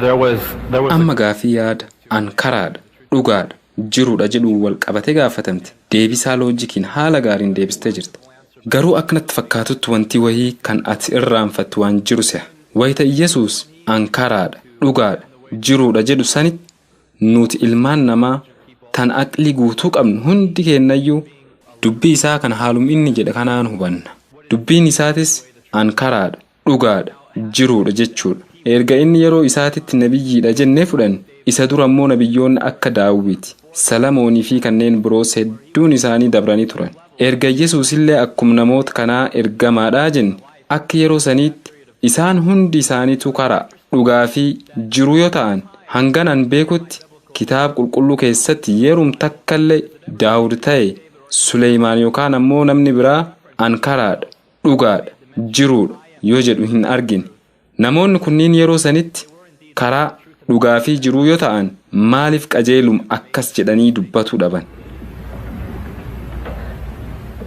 Earlier there was Amma gaafii yaada an karaadha, dhugaadha, jiruudha jedhu wal qabatee gaafatamte deebisaa loojikiin haala gaariin deebistee jirta. Garuu akka natti fakkaatutti wanti wayii kan ati irraanfattu waan jiru se'a. Wayita Iyyasuus an karaadha, dhugaadha, jiruudha jedhu sanitti nuti ilmaan namaa tan aqlii guutuu qabnu hundi keennayyuu dubbii isaa kana haalum inni jedhe kanaan hubanna. Dubbiin isaatis an karaadha, dhugaadha, jiruudha jechuudha. Erga inni yeroo isaatitti nabiyyiidha jennee fudhanne, isa dura immoo nabiyyoonni akka Daawwiti, Salamoonii fi kanneen biroos hedduun isaanii dabranii turan. Erga Yesuus illee akkuma namoota kanaa ergamaadhaa jenne, akka yeroo saniitti isaan hundi isaaniitu karaa, dhugaa fi jiruu yoo ta'an, hangan an beekutti kitaaba qulqulluu keessatti yerum takkallee Daawud ta'e Suleymaan yookaan ammoo namni biraa an karaadha, dhugaadha, jiruudha yoo jedhu hin argine. Namoonni kunniin yeroo sanitti karaa, dhugaa fi jiruu yoo ta'an, maaliif qajeelum akkas jedhanii dubbatuu dhaban?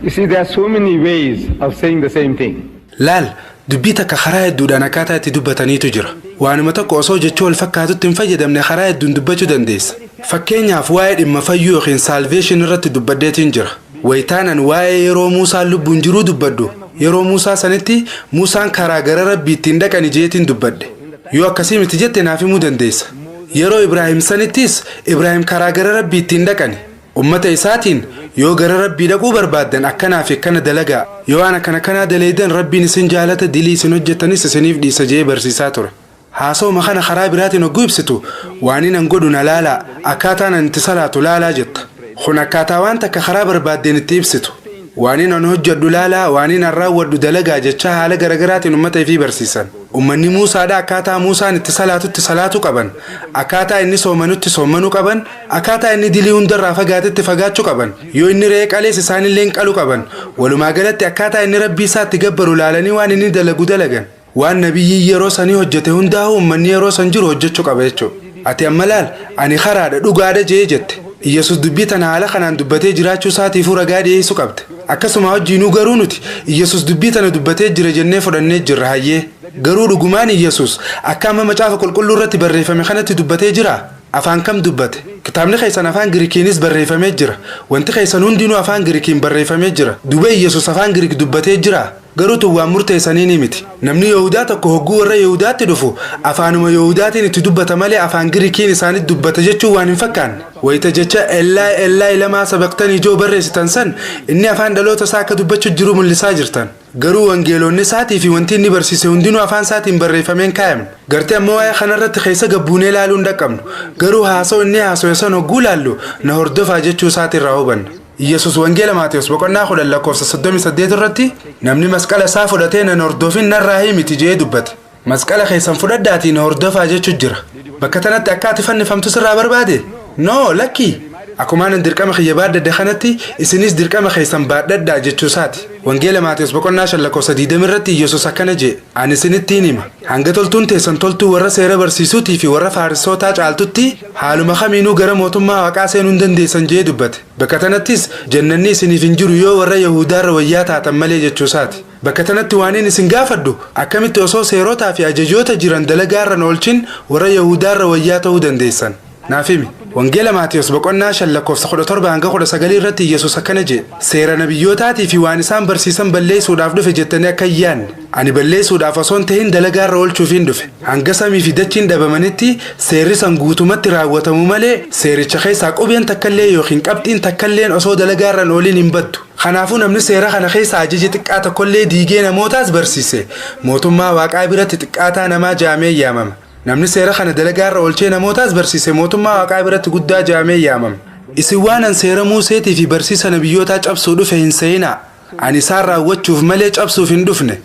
You see, there are so many ways of saying the same thing. Laal, dubbii takka karaa hedduudhaan akkaataa itti dubbataniitu jira. Waanuma tokko osoo jechuu wal fakkaatutti hin fayyadamne karaa hedduun dubbachuu dandeessa. Fakkeenyaaf, waa'ee dhimma fayyuu yookiin salvation irratti dubbadheetiin jira. Wayitaanan waa'ee yeroo Muusaan lubbuun jiruu dubbadhu, yeroo Muusaa sanitti Muusaan karaa gara Rabbii ittiin dhaqani jeetiin dubbadhe. Yoo akkasii miti jette naaf himuu dandeessa. Yeroo Ibraahim sanittis Ibraahim karaa gara Rabbii ittiin dhaqani. Ummata isaatiin yoo gara Rabbii dhaquu barbaaddan akkanaa fi akkana dalagaa, yoo waan akkana kanaa daleeydan Rabbiin isin jaalata, dilii isin hojjettanis isiniif dhiisa jee barsiisaa ture. Haasawuma kana karaa biraatiin hogguu ibsitu, waan inni godhu na laalaa, akkaataan ani itti salaatu laalaa jetta. Kun akkaataa waan takka karaa barbaaddeen itti ibsitu. Waan inni hojjedhu laalaa, waan inni raawwadhu dalagaa jechaa haala garagaraatiin ummata ifii barsiisan. Ummanni Muusaadha akkaataa Muusaan itti salaatutti salaatu qaban, akkaataa inni soomanutti soomanuu qaban, akkaataa inni dilii hundarraa fagaatetti fagaachuu qaban, yoo inni re'ee qalees isaanillee qaluu qaban. Walumaa galatti akkaataa inni Rabbii isaatti gabbaru laalanii waan inni dalagu dalagan. Waan nabiyyi yeroo sanii hojjete hundaa'u ummanni yeroo san jiru hojjechuu qaba jechuudha. Ati amma laal, ani karaadha, dhugaadha jee jette. Iyyasuus dubbii tana haala kanaan dubbatee jiraachuu isaatiifuu ragaa dhiyeessuu qabde. Akkasuma hojiinuu garuu nuti Iyyasuus dubbii tana dubbatee jira jennee fudhannee jirra, hayyee. Garuu dhugumaan Iyyasuus akka amma Macaafa Qulqulluu irratti barreeffame kanatti dubbatee jira? Afaan kam dubbate? Kitaabni keessan afaan Girikiinis barreeffamee jira. Wanti keessan hundinuu afaan Girikiin barreeffamee jira. Duba Iyyasuus afaan Giriik dubbatee jira? Garuu tun waan murteessanii ni miti. Namni Yihudaa tokko hogguu warra Yihudaatti dhufu afaanuma Yihudaatiin itti dubbata malee afaan Girikiin isaanitti dubbata jechuun waan hin fakkaanne. Wayita jecha "Ellaay Ellaay lamaa sabaqtanii" ijoo barreessitan san, inni afaan dhaloota isaa akka dubbachuu jiru mul'isaa jirtan. Garuu wangeelonni isaatii fi wanti inni barsiise hundinuu afaan isaatiin barreeffameen kaayamne. Gartee ammoo waa'ee kanarratti keessa gabbuunee ilaaluu hin dhaqqabnu. Garuu haasa'u inni haasa'e san hogguu laallu, na hordofaa jechuu isaatirraa hubanna. Yesus Wangeela Maatiyus boqonnaa 10 lakkoofsa 38 irratti, "Namni masqala isaa fudhatee nan hordofin narraa himiti" jee dubbate. Masqala keessan fudhadhaatii na hordofaa jechuu jira. Bakka tanatti akka ati fannifamtu sirraa barbaade? No, lakkii. Akkumaan dirqama kiyya baadhadhe kanatti isinis dirqama keessan baadhadhaa jechuu isaati. Wangeela Maatiyus boqonnaa 5 lakkoofsa 20 irratti Yesus akkana jee: "Ani isinittiin hima. Hanga toltuun teessan toltuu warra seera barsiisuutii fi warra Faarisootaa caaltutti haaluma kamiinuu gara mootummaa Waaqaa seenuu hin dandeessan" jee dubbate. Bakka tanattis jannanni isiniif hin jiru yoo warra Yahudaarra wayyaa taatan malee jechuu isaati. Bakka tanatti waan inni isin gaafadhu, akkamitti osoo seerotaa fi ajajoota jiran dalagaarran oolchin warra Yahudaarra wayyaa ta'uu dandeessan? Naaf himi. Wangeela Maatiyus boqonnaa 5 lakkoofsa 17 hanga 19 irratti Yesus akkana jedhe: "Seera nabiyyootaatii fi waan isaan barsiisan balleessuudhaaf dhufe jettanii akka hin yaadne. Ani balleessuudhaaf osoo hin ta'in dalagaarra oolchuufiin dhufe. Hanga samii fi dachiin dhabamanitti seerri san guutumatti raawwatamu malee seericha keessaa qubeen takkallee yookiin qabxiin takkalleen osoo dalagaarran ooliin hin baddu. Kanaafuu namni seera kana keessa ajaja xiqqaa tokkollee diigee namootaas barsiise mootummaa Waaqaa biratti xiqqaataa namaa jaamee yaamama. Namni seera kana dalagaarra oolchee namootaas barsiise mootummaa Waaqaa biratti guddaa jaamee yaamama. Isin waan an seera Muuseetii fi barsiisa nabiyyootaa cabsuu dhufe hin seeyinaa. Ani isaan raawwachuuf malee cabsuuf hin dhufne.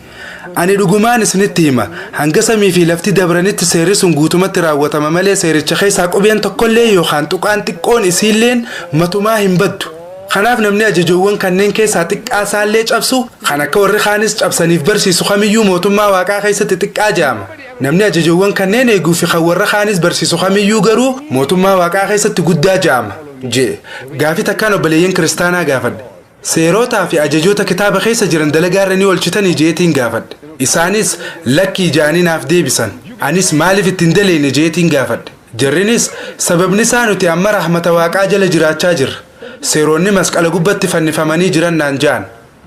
Ani dhugumaan isinitti hima, hanga samii fi lafti dabranitti seerri sun guutumatti raawwatama malee seericha keessaa qubeen tokkollee yookaan tuqaan xiqqoon isiilleen matumaa hin baddu. Kanaaf namni ajajoowwan kanneen keessaa xiqqaa isaallee cabsu, kan akka warri kaanis cabsaniif barsiisu kamiyyuu mootummaa Waaqaa keessatti xiqqaa jaama. Namni ajajoowwan kanneen eeguu fi kan warra kaanis barsiisu kamiyyuu garuu mootummaa Waaqaa keessatti guddaa jaama" jee. Gaafii takkaan obboleeyyan kiristaanaa gaafadhe. Seerotaa fi ajajoota kitaaba keessa jiran dalagaarra ni oolchitanii jeetiin gaafadhe. Isaanis lakkii ja'anii naaf deebisan. Anis maaliif ittiin daleene jeetiin gaafadhe. Jarrinis sababni isaa nuti amma rahmata Waaqaa jala jiraachaa jirra. Seeronni masqala gubbatti fannifamanii jiran naan ja'an.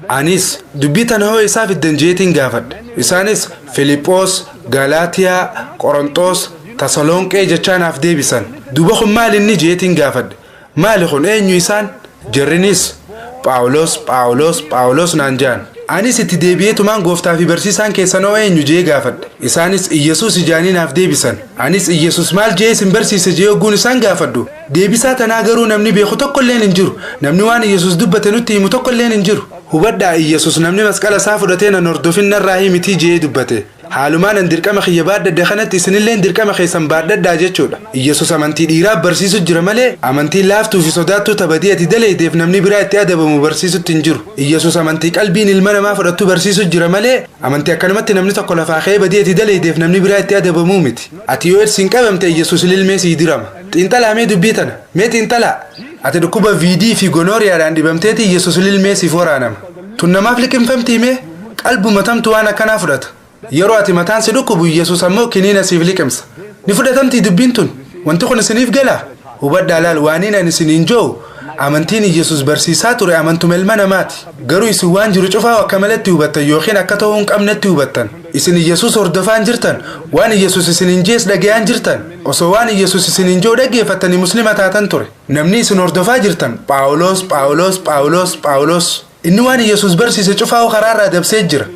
Anis dubbii tana hoo isaa fiddan jeetiin gaafadhe. Isaanis Filiiphoos, Galaatiyaa, Qoronxoos, Tasalonqee jechaa naaf deebisan. Duuba kun maal inni jeetiin gaafadhe. Maali kun, eenyu isaan? Jarrinis Phaawulos, Phaawulos, Phaawulos naan ja'an. Anis itti deebi'eetumaan gooftaa fi barsiisaan keessanoo eenyu jee gaafadhe. Isaanis Iyyasuus ijaanii naaf deebisan. Anis Iyyasuus maal jee isin barsiise jee hogguun isaan gaafadhu. Deebisaa tanaa garuu namni beeku tokkolleen hin jiru. Namni waan Iyyasuus dubbate nutti himu tokkolleen hin jiru. Hubadhaa, Iyyasuus namni masqala isaa fudhatee nan hordofin narraa himitii jee dubbate. Haalumaan an dirqama kiyya baadhadhe kanatti isinilleen dirqama keessan baadhadhaa jechuudha. Iyyasuus amantii dhiiraa barsiisu jira malee amantii laaftuu fi sodaattuu tabadii ati daleedeef namni biraa itti adabamu barsiisutti hin jiru. Iyyasuus amantii qalbiin ilma namaa fudhattu barsiisu jira malee amantii akkanumatti namni tokko lafaa ka'ee badii ati daleedeef namni biraa itti adabamuu miti. Ati yoo siin qabamte Iyyasuus lilmee sii dirama. Xiinxalaa mee dubbii tana. Mee xiinxalaa. Ati dhukkuba VD fi gonooriyaadhaan dhibamteeti Iyyasuus lilmee siif waraanama. Tun namaaf liqimfamtii mee? Qalbuma tamtu waan akkanaa fudhata. Yeroo ati mataan si dhukkubu Iyyasuus ammoo kiniina siif liqimsa. Ni fudhatamtii dubbiin tun? Wanti kun isiniif galaa? Hubadhaa laal, waaniin ani isiniin jiru amantiin Iyyasuus barsiisaa ture amantuma ilma namaati. Garuu isin waan jiru cufaa akka malatti hubattan yookiin akka ta'uu hin qabnetti hubattan. Isin Iyyasuus hordofaan jirtan, waan Iyyasuus isiniin jees dhagayaan jirtan. Osoo waan Iyyasuus isiniin jiru dhaggeeffattanii muslima taatan ture. Namni isin hordofaa jirtan Phaawulos, Phaawulos, Phaawulos, Phaawulos. Inni waan Iyyasuus barsiise cufaa karaarraa dabsee jira.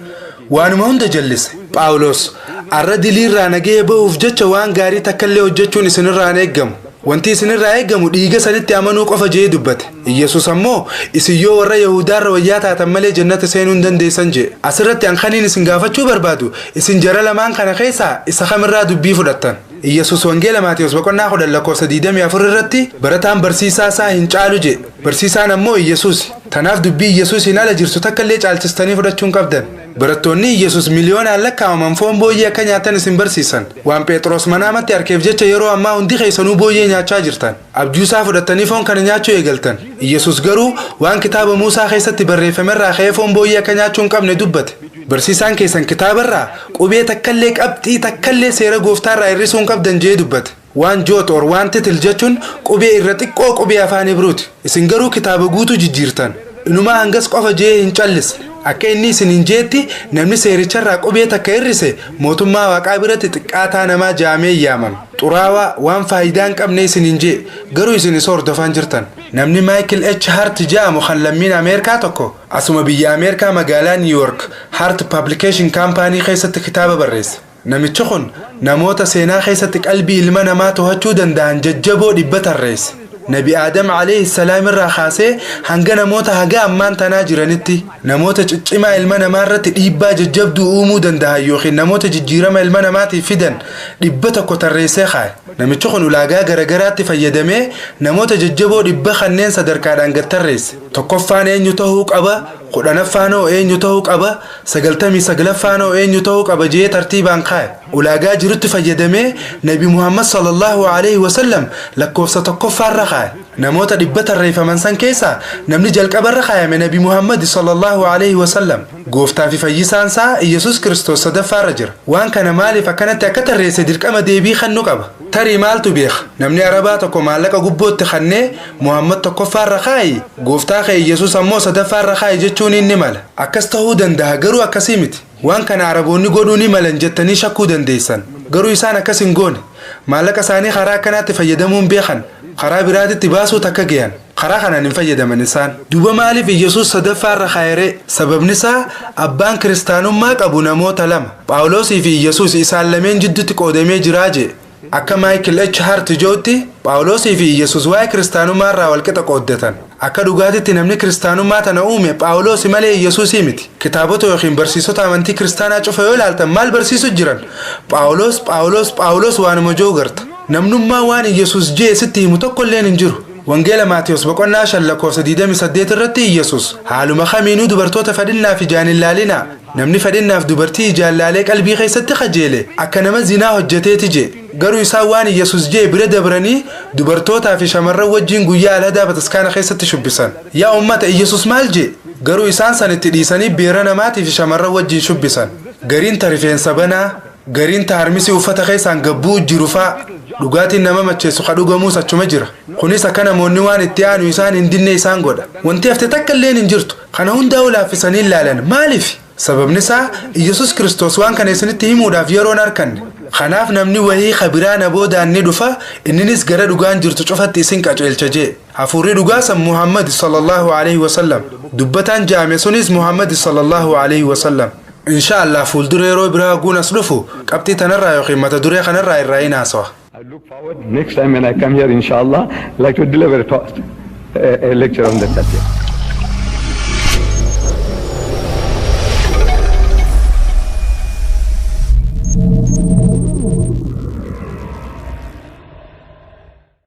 Waanuma hunda jallise. Phaawulos arra diliirraa nagahee bahuuf jecha waan gaarii takkallee hojjechuun isinirraa hin eeggamu. Wanti isinirraa eeggamu dhiiga sanitti amanuu qofa jee dubbate. Iyyasuus ammoo isin yoo warra Yahudaarra wayyaa taatan malee jannata seenuu hin dandeessan jee. Asirratti an kaniin isin gaafachuu barbaadu isin jara lamaan kana keessaa isa kamirraa dubbii fudhattan? Iyyasuus Wangeela Maatiyos boqonnaa 10 lakkoofsa 24 irratti barataan barsiisaa isaa hin caalu jee. Barsiisaan ammoo Iyyasuus. Tanaaf dubbii Iyyasuusiin ala jirtu takkallee caalchistanii fudhachuu hin qabdan. Barattoonni Iyyasuus miliyoonaan lakkaa'aman foon booyyee akka nyaatan isin barsiisan. Waan Phexros manaamatti harkeef jecha yeroo ammaa hundi keessanuu booyyee nyaachaa jirtan. Abjuu isaa fudhattanii foon kana nyaachuu eegaltan. Iyyasuus garuu waan kitaaba Muusaa keessatti barreeffamerraa ka'ee foon booyyee akka nyaachuu hin qabne dubbate. Barsiisaan keessan kitaabarraa qubee takkallee, qabxii takkallee seera gooftaarraa hir'isuu hin qabdan jee dubbate. Waan jot or waan tittle jechuun qubee irra xiqqoo qubee afaan Ibruuti. Isin garuu kitaaba guutuu jijjiirtan. Inumaa hangas qofa jee hin callisne. Akka inni isin hin jeetti namni seericharraa qubee takka hir'ise mootummaa Waaqaa biratti xiqqaataa namaa jaamee yaamama. Xuraawaa, waan faayidaa hin qabne isin hin jee, garuu isin isa hordofaan jirtan. Namni Michael H. Hart jedhamu kan lammiin Ameerikaa tokko asuma biyya Ameerikaa magaalaa New York Hart Publication Company keessatti kitaaba barreesse. Namichi kun namoota seenaa keessatti qalbii ilma namaa to'achuu danda'an jajjaboo 100 tarreesse. Nabi Aadam alayhi salaam irraa kaasee hanga namoota haga ammaan tanaa jiranitti namoota ciccimaa ilma namaa irratti dhiibbaa jajjabduu uumuu danda'an yookiin namoota jijjiirama ilma namaatiif fidan 100 tarreessee kaa'e. Namichi kun ulaagaa garagaraatti fayyadamee namoota jajjaboo 100 kanneen sadarkaadhaan gad tarreesse. Tokkoffaan eenyu ta'uu qaba, 10ffaan hoo eenyu ta'uu qaba, 99ffaan hoo eenyu ta'uu qaba jee tartiibaan kaa'e. Ulaagaa jirutti fayyadamee Nabi Muhammad sallallahu alaihi wasallam lakkoofsa tokkoffaarra kaa'e. Namoota 100 tarreeffaman san keessaa namni jalqabarra kaayame Nabi Muhammad sallallahu alaihi wasallam. Gooftaa fi fayyisaan isaa Iyyasuus Kiristoos sadaffaarra jira. Waan kana maaliif akkanatti akka tarreesse dirqama deebii kennu qaba. Tarii maaltu beeka? Namni Arabaa tokko maallaqa gubbootti kannee Muhammad tokkoffaarra kaa'i, gooftaa kee Iyyasuus ammoo sadaffaarra kaa'i jechuun inni mala. Akkas ta'uu danda'a, garuu akkasii miti. Waan kana Araboonni godhuu ni malan jettanii shakkuu dandeessan. Garuu isaan akkas hin goone. Maallaqa isaanii karaa akkanaatti fayyadamuun beekan. Karaa biraatitti baasuu takka gayan. Karaa kanaan hin fayyadaman isaan. Duuba maaliif Iyyasuus sadaffaarra kaayere? Sababni isaa abbaan kiristaanummaa qabu namoota lama. Phaawulosii fi Iyyasuus isaan lameen jidduutti qoodamee jiraa jee. Akka Michael H. Hart jedhutti Phaawulosii fi Iyyasuus waa'ee kiristaanummaa irraa walqixa qooddatan. Akka dhugaatitti namni kiristaanummaa tana uume Phaawulosi malee Iyyasuusii miti. Kitaabota yookiin barsiisota amantii kiristaanaa cufa yoo ilaaltan maal barsiisu jiran? Phaawulos, Phaawulos, Phaawulos waanuma jiru garta. Namnummaa waan Iyyasuus jee sitti himu tokkolleen hin jiru. Wangeela Maatiyos boqonnaa 5 lakkoofsa 28 irratti Iyyasuus haaluma kamiinuu dubartoota fadhinnaaf ijaan hin laalinaa. Namni fadhinnaaf dubartii ijaan laalee qalbii keessatti kajeele akka nama zinaa hojjeteeti jee. Garuu isaan waan Iyyasuus jee bira dabranii dubartootaa fi shamarran wajjin guyyaa alhadaa bataskaana keessatti shubbisan. Yaa ummata, Iyyasuus maal jee? Garuu isaan san itti dhiisanii beera namaatii fi shamarran wajjin shubbisan. Gariin ta rifeensa banaa, Gariin taarmisii uffata keessaan gabbuu jiru faa, dhugaatiin nama macheessu ka dhugamuus achuma jira. Kunis akka namoonni waan itti aanu isaan hin dinne isaan godha. Wanti hafte takka illeen hin jirtu. Kana hundaa laaffisanii ilaalan. Maaliif? Sababni isaa Iyyasuus Kiristoos waan kana isinitti himuudhaaf yeroon arkanne. Kanaaf namni wahii kabiraa na boodaan ni dhufa, inninis gara dhugaan jirtu cufatti isin qajeelcha jee. Hafuurri dhugaa san Muhammad sallallahu alaihi wasallam. Dubbataan jaame sunis Muhammad sallallahu alaihi wasallam. Insha Allah, fuuldura yeroo biraa guun as dhufu qabxii tanarraa yookiin mata duree kanarraa irraa hin haasawa. I look forward next time when I come here, inshallah, like to deliver a lecture on that subject.